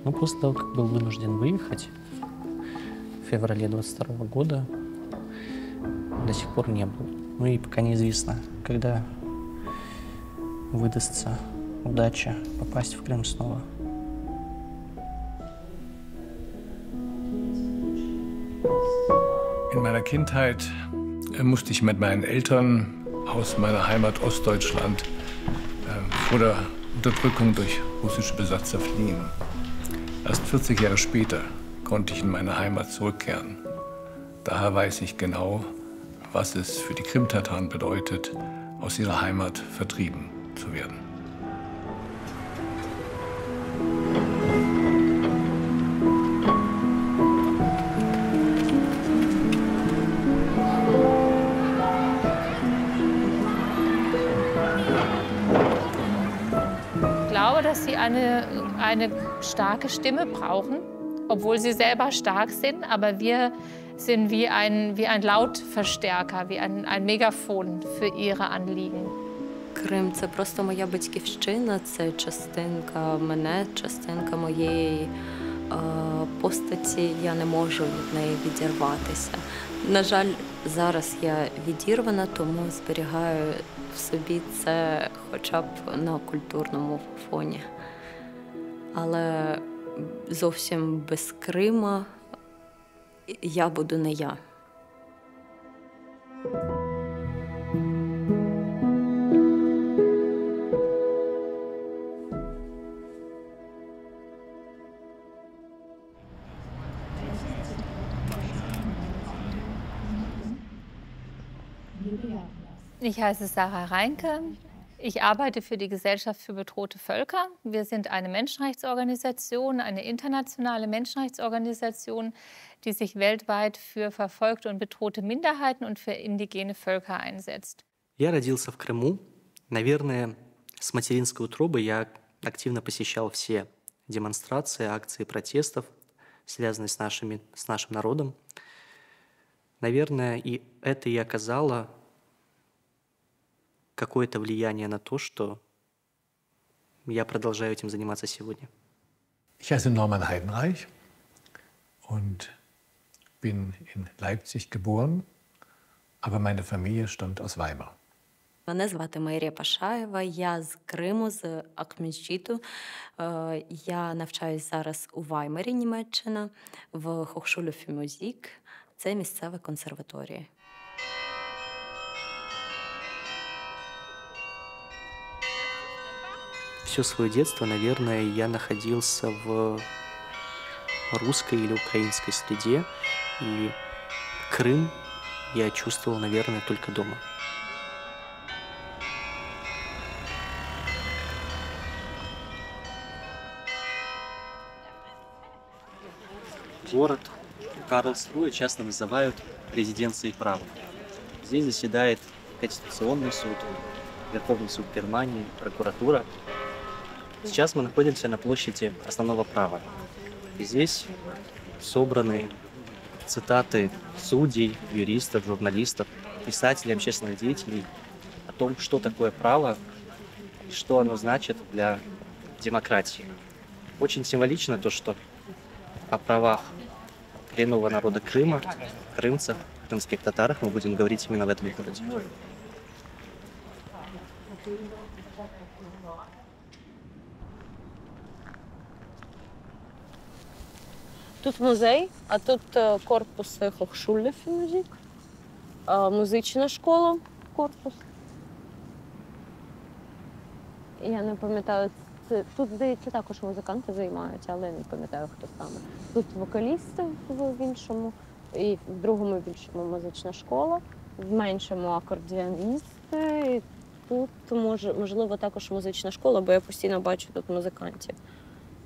Но после того, как был вынужден выехать в феврале 22 года, до сих пор не был. Ну и пока неизвестно, когда выдастся удача попасть в Крым снова. In meiner Kindheit äh, musste ich mit meinen Eltern aus meiner Heimat Ostdeutschland äh, vor der Unterdrückung durch russische Besatzer fliehen. Erst 40 Jahre später konnte ich in meine Heimat zurückkehren. Daher weiß ich genau, was es für die Krimtataren bedeutet, aus ihrer Heimat vertrieben zu werden. Ich glaube, dass sie eine, eine starke Stimme brauchen, obwohl sie selber stark sind. Aber wir sind wie ein, wie ein Lautverstärker, wie ein, ein Megafon für ihre Anliegen. Крим це просто моя батьківщина, це частинка мене, частинка моєї е, постаті. Я не можу від неї відірватися. На жаль, зараз я відірвана, тому зберігаю в собі це хоча б на культурному фоні. Але зовсім без Крима я буду не я. Ich heiße Sarah Reinke. Ich arbeite für die Gesellschaft für bedrohte Völker. Wir sind eine Menschenrechtsorganisation, eine internationale Menschenrechtsorganisation, die sich weltweit für verfolgte und bedrohte Minderheiten und für indigene Völker einsetzt. Я родился в Крыму. Наверное, с материнской утробы я активно посещал все демонстрации, акции протестов, связанные с, нашими, с нашим народом. Наверное, и это и оказало какое-то влияние на то, что я продолжаю этим заниматься сегодня. Ich heiße Norman Heidenreich und bin in Leipzig geboren, aber meine Familie stammt aus Weimar. Мене звати Майрія Пашаєва, я з Криму, з Акміджіту. Е, я навчаюсь зараз у Ваймарі, Німеччина, в Hochschule für Musik. Це місцева консерваторія. Все свое детство, наверное, я находился в русской или украинской среде, и Крым я чувствовал, наверное, только дома. Город Карлсруэ часто называют резиденцией права. Здесь заседает Конституционный суд, Верховный суд Германии, прокуратура. Сейчас мы находимся на площади основного права. И здесь собраны цитаты судей, юристов, журналистов, писателей, общественных деятелей о том, что такое право и что оно значит для демократии. Очень символично то, что о правах коренного народа Крыма, крымцев, крымских татарах мы будем говорить именно в этом городе. Тут музей, а тут е, корпус Hochschule für Musik, музична школа, корпус. Я не пам'ятаю, це тут, здається, також музиканти займаються, але я не пам'ятаю, хто саме. Тут вокалісти в іншому, і в другому більшому музична школа, в меншому акордіоністи. І тут може, можливо також музична школа, бо я постійно бачу тут музикантів,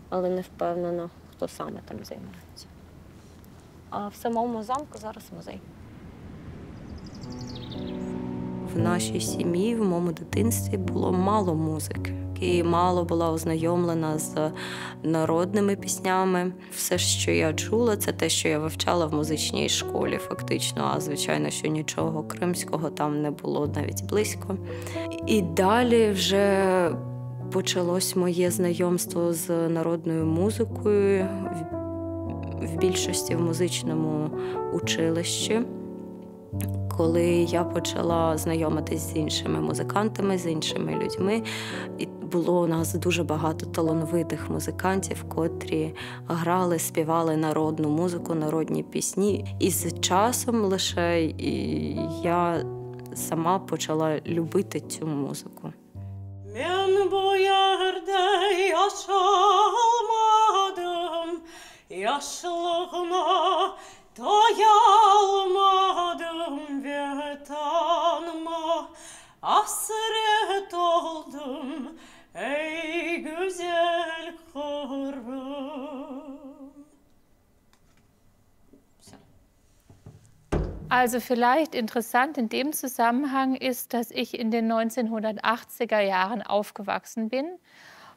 але не впевнена, хто саме там займається. А в самому замку зараз музей. В нашій сім'ї, в моєму дитинстві було мало музики. І мало була ознайомлена з народними піснями. Все, що я чула, це те, що я вивчала в музичній школі, фактично. А звичайно, що нічого кримського там не було навіть близько. І далі вже. Почалось моє знайомство з народною музикою в більшості в музичному училищі, коли я почала знайомитись з іншими музикантами, з іншими людьми. І було у нас дуже багато талановитих музикантів, котрі грали, співали народну музику, народні пісні. І з часом лише я сама почала любити цю музику. Men bu yerde yaşalmadım, Yaşlığıma toyalmadım, Vetanıma asret oldum, Ey güzel Qırım. Also vielleicht interessant in dem Zusammenhang ist, dass ich in den 1980er Jahren aufgewachsen bin.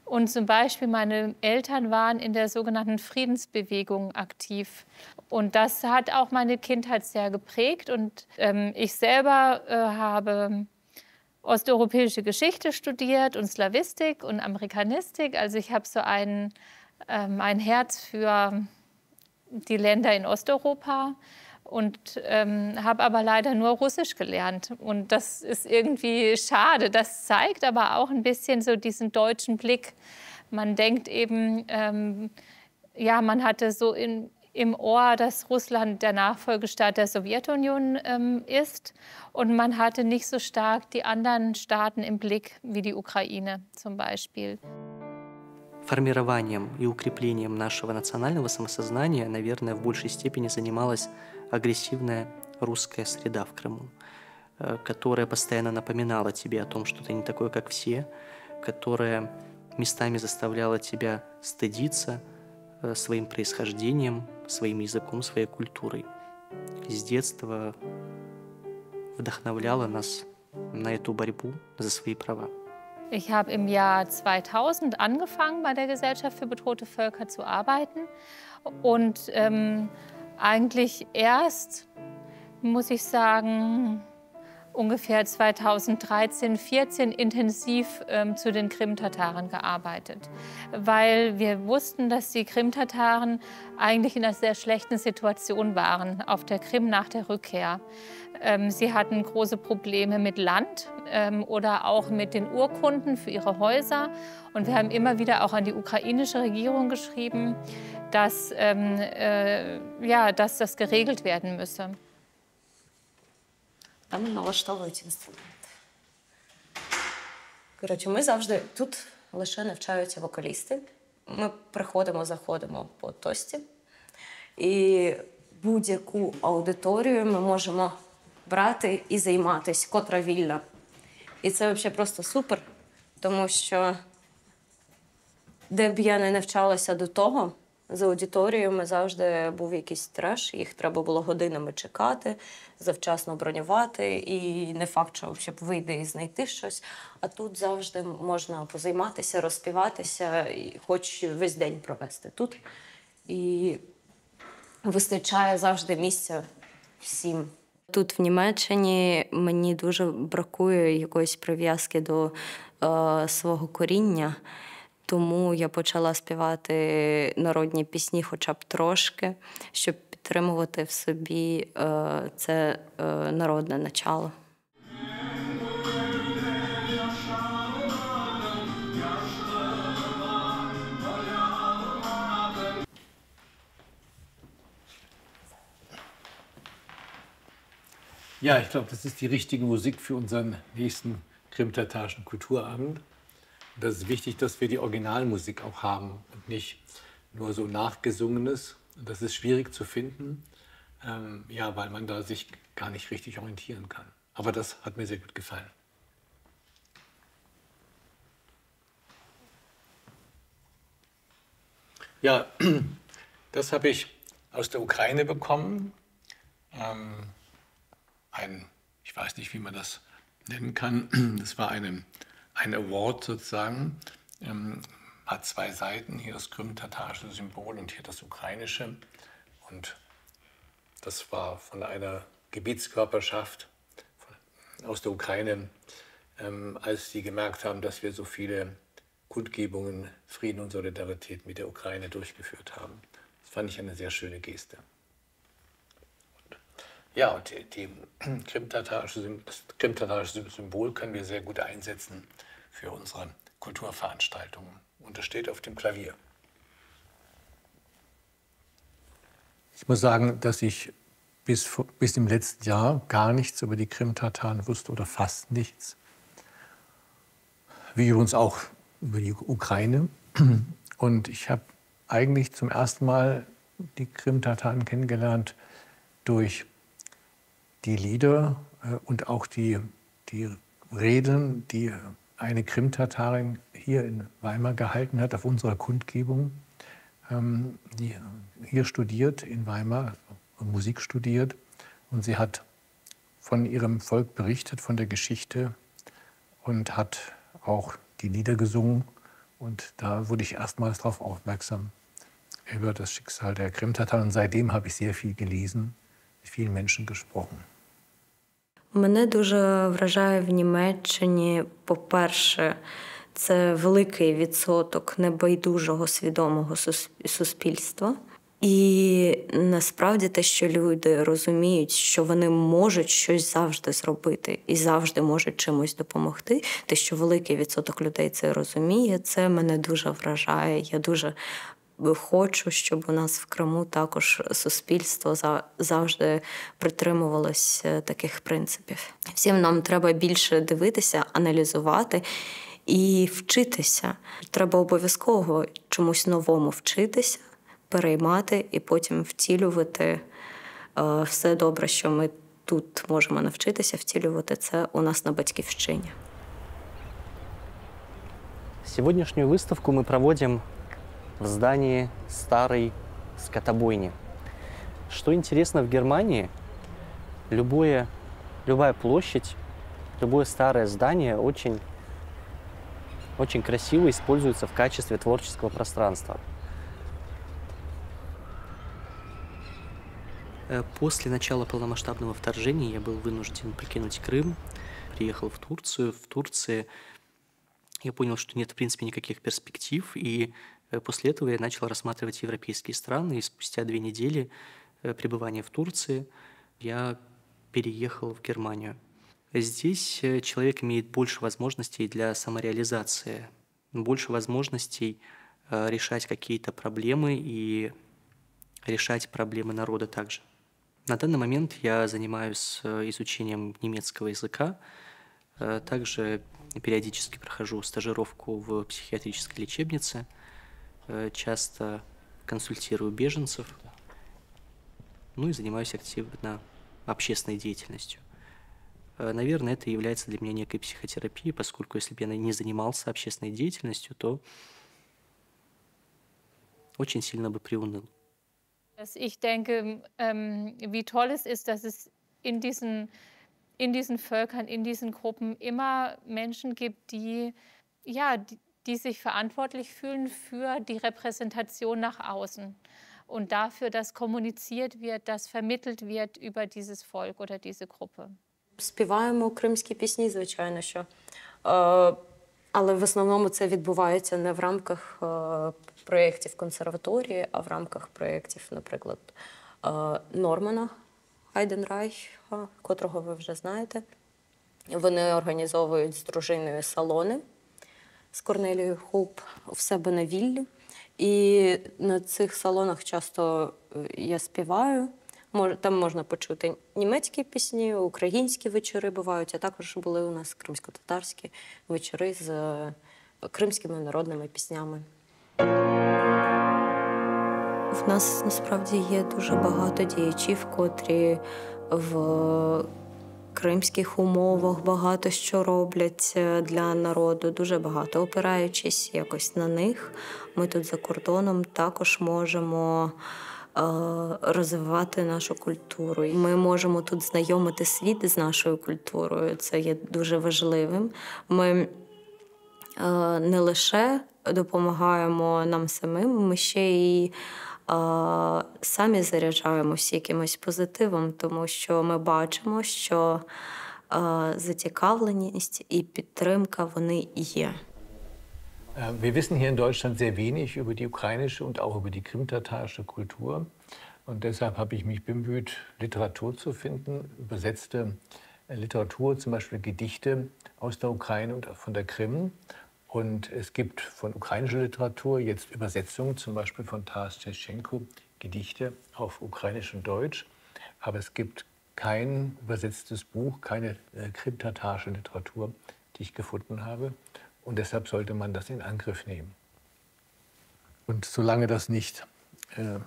Und zum Beispiel meine Eltern waren in der sogenannten Friedensbewegung aktiv. Und das hat auch meine Kindheit sehr geprägt. Und ähm, ich selber äh, habe osteuropäische Geschichte studiert und Slawistik und Amerikanistik. Also ich habe so ein, ähm, ein Herz für die Länder in Osteuropa und ähm, habe aber leider nur Russisch gelernt. Und das ist irgendwie schade. Das zeigt aber auch ein bisschen so diesen deutschen Blick. Man denkt eben, ähm, ja, man hatte so in, im Ohr, dass Russland der Nachfolgestaat der Sowjetunion ähm, ist. Und man hatte nicht so stark die anderen Staaten im Blick, wie die Ukraine zum Beispiel. Формированием и укреплением нашего национального самосознания, наверное, в большей степени занималась агрессивная русская среда в Крыму, э, которая постоянно напоминала тебе о том, что ты не такой, как все, которая местами заставляла тебя стыдиться э, своим происхождением, своим языком, своей культурой. С детства вдохновляла нас на эту борьбу за свои права. Ich habe im Jahr 2000 angefangen, bei der Gesellschaft für bedrohte Völker zu arbeiten und ähm, eigentlich erst, muss ich sagen, ungefähr 2013, 14 intensiv ähm, zu den Krim-Tataren gearbeitet, weil wir wussten, dass die Krim-Tataren eigentlich in einer sehr schlechten Situation waren auf der Krim nach der Rückkehr. Ähm, sie hatten große Probleme mit Land ähm, oder auch mit den Urkunden für ihre Häuser. Und wir haben immer wieder auch an die ukrainische Regierung geschrieben, dass, ähm, äh, ja, dass das geregelt werden müsse. Там налаштовують інструменти. Коротше, ми завжди тут лише навчаються вокалісти. Ми приходимо, заходимо по тості. І будь-яку аудиторію ми можемо брати і займатися, котра вільна. І це взагалі просто супер, тому що де б я не навчалася до того, з аудиторіями завжди був якийсь треш, їх треба було годинами чекати, завчасно бронювати, і не факт, що взагалі вийде і знайти щось. А тут завжди можна позайматися, розспіватися, і хоч весь день провести тут. І вистачає завжди місця всім. Тут в Німеччині мені дуже бракує якоїсь прив'язки до е, свого коріння. Тому я почала співати народні пісні хоча б трошки, щоб підтримувати в собі е, це е, народне начало. Ja, ich glaube, das ist die richtige Musik für unseren nächsten krimtatarischen Kulturabend. Und das ist wichtig, dass wir die Originalmusik auch haben und nicht nur so nachgesungenes. Und das ist schwierig zu finden, ähm, ja, weil man da sich gar nicht richtig orientieren kann. Aber das hat mir sehr gut gefallen. Ja, das habe ich aus der Ukraine bekommen. Ähm, ein, ich weiß nicht, wie man das nennen kann. Das war eine, ein Award sozusagen. Ähm, hat zwei Seiten, hier das krim-tatarische Symbol und hier das ukrainische. Und das war von einer Gebietskörperschaft aus der Ukraine, ähm, als sie gemerkt haben, dass wir so viele Kundgebungen Frieden und Solidarität mit der Ukraine durchgeführt haben. Das fand ich eine sehr schöne Geste. Und, ja, und die, die krimtatarische, das krimtatarische Symbol können wir sehr gut einsetzen für unsere Kulturveranstaltungen. Und das steht auf dem Klavier. Ich muss sagen, dass ich bis, bis im letzten Jahr gar nichts über die Krim-Tataren wusste oder fast nichts. Wie übrigens auch über die Ukraine. Und ich habe eigentlich zum ersten Mal die Krim-Tataren kennengelernt durch die Lieder äh, und auch die, die Reden, die eine Krim-Tatarin hier in Weimar gehalten hat auf unserer Kundgebung, ähm, die hier studiert in Weimar, also Musik studiert. Und sie hat von ihrem Volk berichtet, von der Geschichte und hat auch die Lieder gesungen. Und da wurde ich erstmals darauf aufmerksam über das Schicksal der Krim-Tataren. Und seitdem habe ich sehr viel gelesen, mit vielen Menschen gesprochen. Мене дуже вражає в Німеччині, по-перше, це великий відсоток небайдужого свідомого суспільства. І насправді те, що люди розуміють, що вони можуть щось завжди зробити і завжди можуть чимось допомогти, те, що великий відсоток людей це розуміє, це мене дуже вражає. Я дуже хочу, щоб у нас в Криму також суспільство завжди притримувалось е, таких принципів. Всім нам треба більше дивитися, аналізувати і вчитися. Треба обов'язково чомусь новому вчитися, переймати і потім втілювати е, все добре, що ми тут можемо навчитися, втілювати це у нас на батьківщині. Сегодняшнюю выставку мы проводим в здании старой скотобойни. Что интересно, в Германии любое, любая площадь, любое старое здание очень, очень красиво используется в качестве творческого пространства. Э, после начала полномасштабного вторжения я был вынужден покинуть Крым, приехал в Турцию. В Турции я понял, что нет, в принципе, никаких перспектив, и э, после этого я начал рассматривать европейские страны, и спустя две недели э, пребывания в Турции я переехал в Германию. Здесь человек имеет больше возможностей для самореализации, больше возможностей решать какие-то проблемы и решать проблемы народа также. На данный момент я занимаюсь э, изучением немецкого языка, э, также периодически прохожу стажировку в психиатрической лечебнице, э, часто консультирую беженцев, ну и занимаюсь активно общественной деятельностью. Наверное, это является для меня некой психотерапией, поскольку если бы я не занимался общественной деятельностью, то очень сильно бы приуныл. Dass ich denke, ähm, wie toll es ist, dass es in diesen, in diesen Völkern, in diesen Gruppen immer Menschen gibt, die, ja, die, die sich verantwortlich fühlen für die Repräsentation nach außen und dafür, dass kommuniziert wird, dass vermittelt wird über dieses Volk oder diese Gruppe. Співаємо кримські пісні, звичайно, що. Е, але в основному це відбувається не в рамках е, проєктів консерваторії, а в рамках проєктів, наприклад, е, Нормана Хайденрайха, котрого ви вже знаєте. Вони організовують з дружиною салони з Корнелією Хоуп в себе на віллі. І на цих салонах часто е, я співаю. Там можна почути німецькі пісні, українські вечори бувають, а також були у нас кримсько-татарські вечори з е, кримськими народними піснями. В нас насправді є дуже багато діячів, котрі в кримських умовах багато що роблять е, для народу, дуже багато опираючись якось на них. Ми тут за кордоном також можемо е, розвивати нашу культуру. Ми можемо тут знайомити світ з нашою культурою. Це є дуже важливим. Ми е, не лише допомагаємо нам самим, ми ще й самі заряджаємося якимось позитивом, тому що ми бачимо, що зацікавленість і підтримка вони є. Wir wissen hier in Deutschland sehr wenig über die ukrainische und auch über die krimtatarische Kultur. Und deshalb habe ich mich bemüht, Literatur zu finden, übersetzte Literatur, zum Beispiel Gedichte aus der Ukraine und von der Krim. Und es gibt von ukrainischer Literatur jetzt Übersetzungen, zum Beispiel von Taras Shevchenko, Gedichte auf Ukrainisch und Deutsch. Aber es gibt kein übersetztes Buch, keine äh, krimtatarische Literatur, die ich gefunden habe. Und deshalb sollte man das in Angriff nehmen. Und solange das nicht, äh,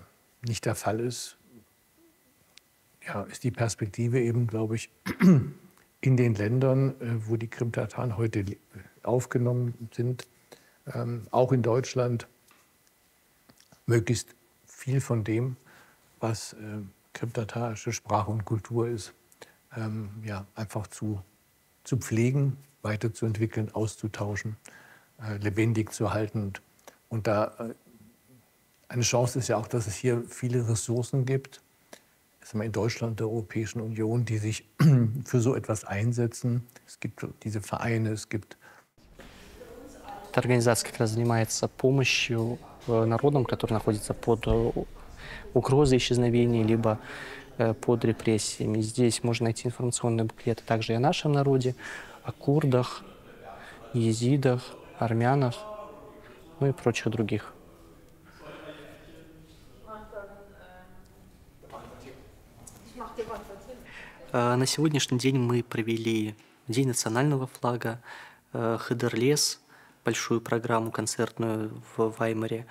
nicht der Fall ist, ja, ist die Perspektive eben, glaube ich, in den Ländern, äh, wo die Krimtataren heute aufgenommen sind, ähm, auch in Deutschland, möglichst viel von dem, was äh, krimtatarische Sprache und Kultur ist, ähm, ja, einfach zu, zu pflegen, weiterzuentwickeln, auszutauschen, äh, lebendig zu halten. Und, und da äh, eine Chance ist ja auch, dass es hier viele Ressourcen gibt, in Deutschland, der Europäischen Union, die sich für so etwas einsetzen. Es gibt diese Vereine, es gibt Эта организация как раз занимается помощью э, народам, которые находятся под э, угрозой исчезновения, либо э, под репрессиями. Здесь можно найти информационные буклеты также и о нашем народе, о курдах, езидах, армянах, ну и прочих других. На сегодняшний день мы провели День национального флага, Хыдырлез, большую программу концертную в Ваймаре,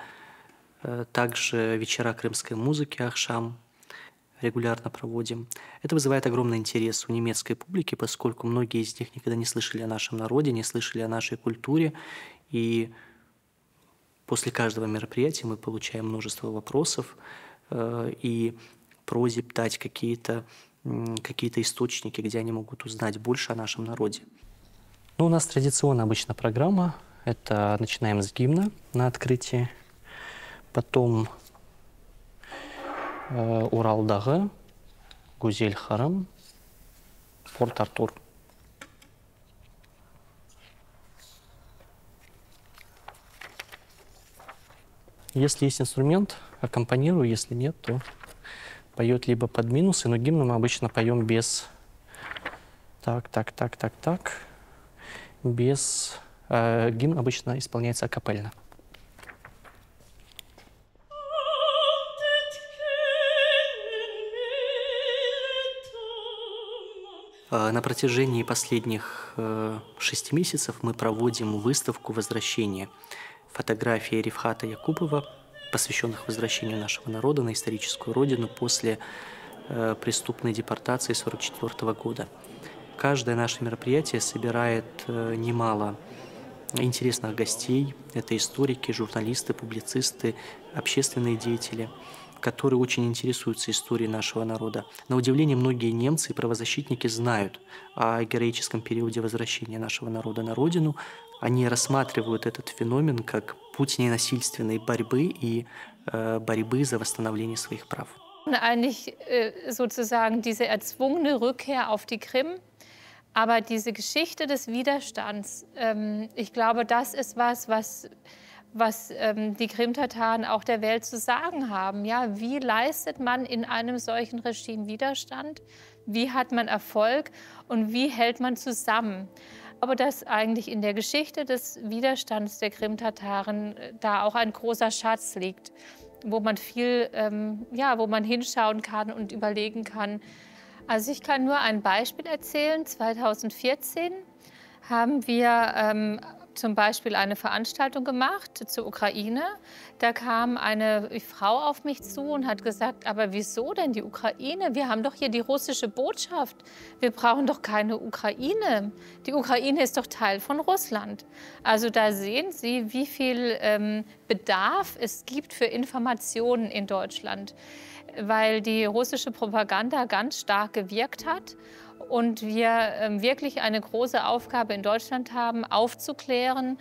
также вечера крымской музыки «Ахшам» регулярно проводим. Это вызывает огромный интерес у немецкой публики, поскольку многие из них никогда не слышали о нашем народе, не слышали о нашей культуре. И после каждого мероприятия мы получаем множество вопросов э, и просьб дать какие-то какие источники, где они могут узнать больше о нашем народе. Ну, у нас традиционно обычно программа. Это начинаем с гимна на открытии, потом э, Урал dağı, Güzel Qırım, Порт-Артур. Если есть инструмент, аккомпанирую, если нет, то поет либо под минусы, но гимн мы обычно поем без... Так, так, так, так, так. Без... Э, гимн обычно исполняется акапельно. Э, на протяжении последних э, шести месяцев мы проводим выставку «Возвращение». Фотографии Рифхата Якупова, посвященных возвращению нашего народа на историческую родину после э, преступной депортации 1944 года. Каждое наше мероприятие собирает немало интересных гостей. Это историки, журналисты, публицисты, общественные деятели – которые очень интересуются историей нашего народа. На удивление, многие немцы и правозащитники знают о героическом периоде возвращения нашего народа на родину. Они рассматривают этот феномен как путь ненасильственной борьбы и э, борьбы за восстановление своих прав. Eigentlich äh, sozusagen diese erzwungene Rückkehr auf die Krim, aber diese Geschichte des Widerstands, ähm, ich glaube, das ist was, was was ähm, die Krim-Tataren auch der Welt zu sagen haben. Ja, wie leistet man in einem solchen Regime Widerstand? Wie hat man Erfolg und wie hält man zusammen? Aber dass eigentlich in der Geschichte des Widerstands der Krim-Tataren äh, da auch ein großer Schatz liegt, wo man viel, ähm, ja, wo man hinschauen kann und überlegen kann. Also ich kann nur ein Beispiel erzählen. 2014 haben wir ähm, zum Beispiel eine Veranstaltung gemacht zur Ukraine. Da kam eine Frau auf mich zu und hat gesagt, aber wieso denn die Ukraine? Wir haben doch hier die russische Botschaft. Wir brauchen doch keine Ukraine. Die Ukraine ist doch Teil von Russland. Also da sehen Sie, wie viel ähm, Bedarf es gibt für Informationen in Deutschland, weil die russische Propaganda ganz stark gewirkt hat und wir ähm, wirklich eine große Aufgabe in Deutschland haben, aufzuklären,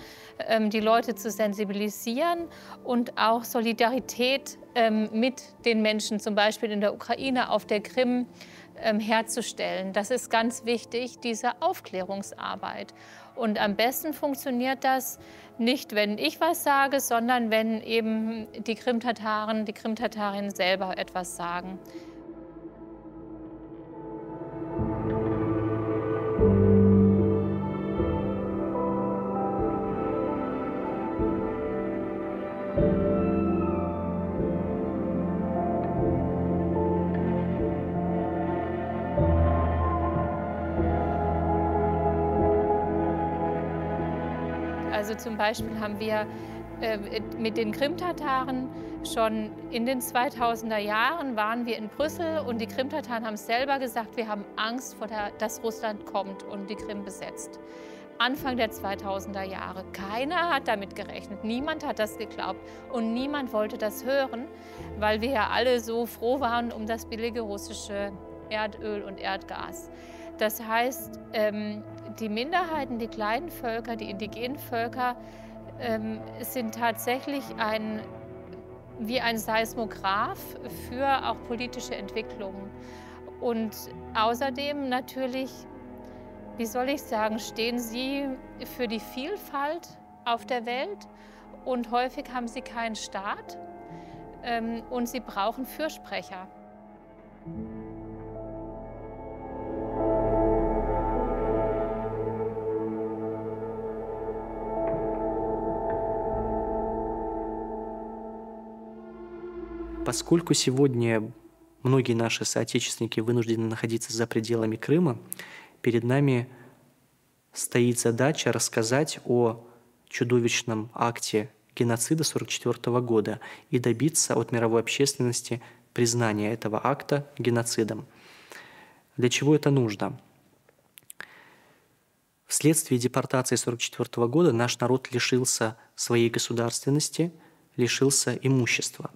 ähm, die Leute zu sensibilisieren und auch Solidarität ähm, mit den Menschen, zum Beispiel in der Ukraine, auf der Krim, Ähm, herzustellen. Das ist ganz wichtig, diese Aufklärungsarbeit. Und am besten funktioniert das nicht, wenn ich was sage, sondern wenn eben die Krimtataren, die Krimtatarinnen selber etwas sagen. Also zum Beispiel haben wir äh, mit den Krimtataren schon in den 2000er Jahren waren wir in Brüssel und die Krimtataren haben selber gesagt, wir haben Angst, vor der, dass Russland kommt und die Krim besetzt. Anfang der 2000er Jahre. Keiner hat damit gerechnet, niemand hat das geglaubt und niemand wollte das hören, weil wir ja alle so froh waren um das billige russische Erdöl und Erdgas. Das heißt, ähm, die Minderheiten, die kleinen Völker, die indigenen Völker ähm, sind tatsächlich ein, wie ein Seismograph für auch politische Entwicklungen. Und außerdem natürlich, wie soll ich sagen, stehen sie für die Vielfalt auf der Welt und häufig haben sie keinen Staat ähm, und sie brauchen Fürsprecher. Поскольку сегодня многие наши соотечественники вынуждены находиться за пределами Крыма, перед нами стоит задача рассказать о чудовищном акте геноцида 1944 года и добиться от мировой общественности признания этого акта геноцидом. Для чего это нужно? Вследствие депортации 1944 года наш народ лишился своей государственности, лишился имущества.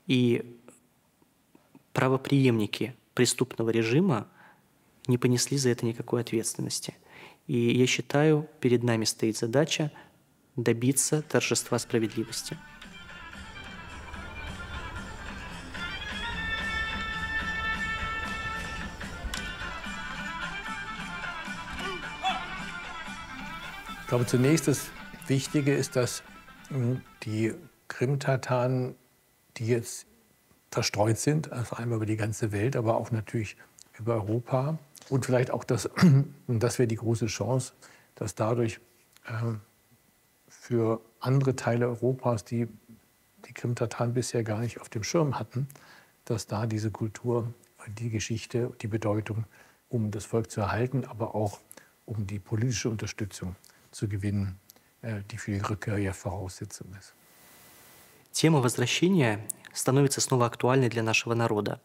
И правоприемники преступного режима не понесли за это никакой ответственности. И я считаю, перед нами стоит задача добиться торжества справедливости. Ich glaube, zunächst das Wichtige ist, dass die Krim-Tataren, die jetzt verstreut sind, also einmal über die ganze Welt, aber auch natürlich über Europa. Und vielleicht auch, das, und das wäre die große Chance, dass dadurch äh, für andere Teile Europas, die die Krim-Tataren bisher gar nicht auf dem Schirm hatten, dass da diese Kultur, die Geschichte, die Bedeutung, um das Volk zu erhalten, aber auch um die politische Unterstützung zu gewinnen, äh, die für die Rückkehr ja Voraussetzung ist. Тема возвращения становится снова актуальной для нашего народа.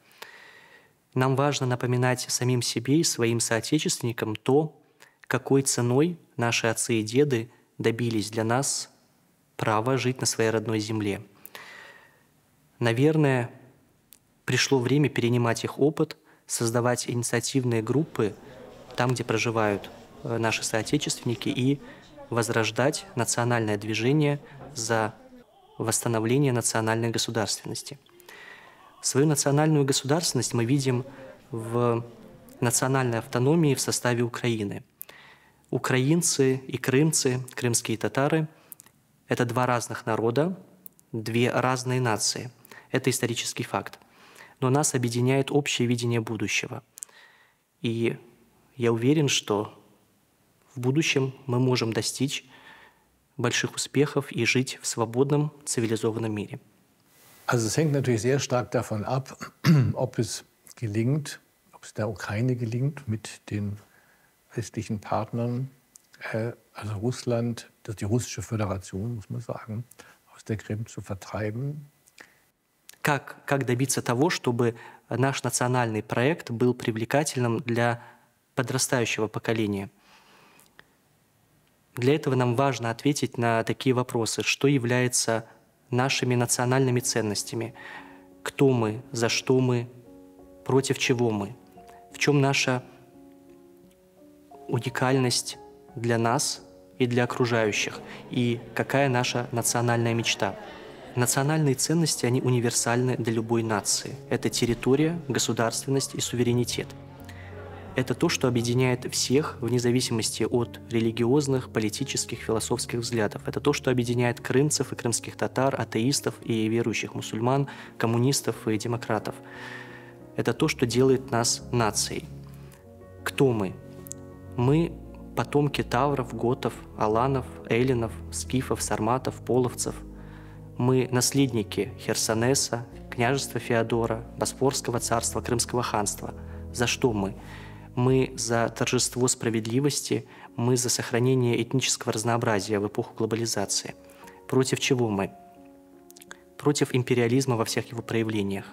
Нам важно напоминать самим себе и своим соотечественникам то, какой ценой наши отцы и деды добились для нас права жить на своей родной земле. Наверное, пришло время перенимать их опыт, создавать инициативные группы там, где проживают э, наши соотечественники, и возрождать национальное движение за восстановление национальной государственности. Свою национальную государственность мы видим в национальной автономии в составе Украины. Украинцы и крымцы, крымские татары – это два разных народа, две разные нации. Это исторический факт. Но нас объединяет общее видение будущего. И я уверен, что в будущем мы можем достичь больших успехов и жить в свободном цивилизованном мире. Also es hängt natürlich sehr stark davon ab, ob es gelingt, ob es der Ukraine gelingt, mit den westlichen Partnern, äh, also Russland, das die russische Föderation, muss man sagen, aus der Krim zu vertreiben. Как, как добиться того, чтобы наш национальный проект был привлекательным для подрастающего поколения? Для этого нам важно ответить на такие вопросы, что является нашими национальными ценностями, кто мы, за что мы, против чего мы, в чем наша уникальность для нас и для окружающих, и какая наша национальная мечта. Национальные ценности, они универсальны для любой нации. Это территория, государственность и суверенитет. Это то, что объединяет всех вне зависимости от религиозных, политических, философских взглядов. Это то, что объединяет крымцев и крымских татар, атеистов и верующих мусульман, коммунистов и демократов. Это то, что делает нас нацией. Кто мы? Мы потомки тавров, готов, аланов, эллинов, скифов, сарматов, половцев. Мы наследники Херсонеса, княжества Феодора, Боспорского царства, Крымского ханства. За что мы? Мы за торжество справедливости, мы за сохранение этнического разнообразия в эпоху глобализации. Против чего мы? Против империализма во всех его проявлениях.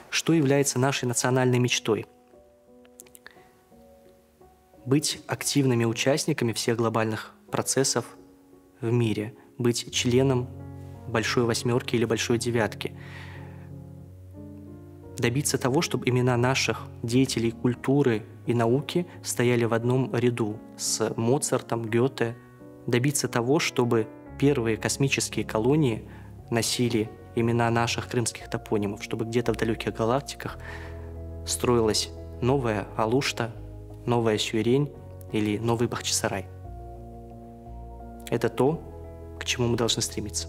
Что является нашей национальной мечтой? Быть активными участниками всех глобальных процессов в мире, быть членом большой восьмерки или большой девятки, добиться того, чтобы имена наших деятелей культуры и науки стояли в одном ряду с Моцартом, Гёте, добиться того, чтобы первые космические колонии носили имена наших крымских топонимов, чтобы где-то в далеких галактиках строилась новая Алушта, новая Сюрень или новый Бахчисарай. Это то, к чему мы должны стремиться.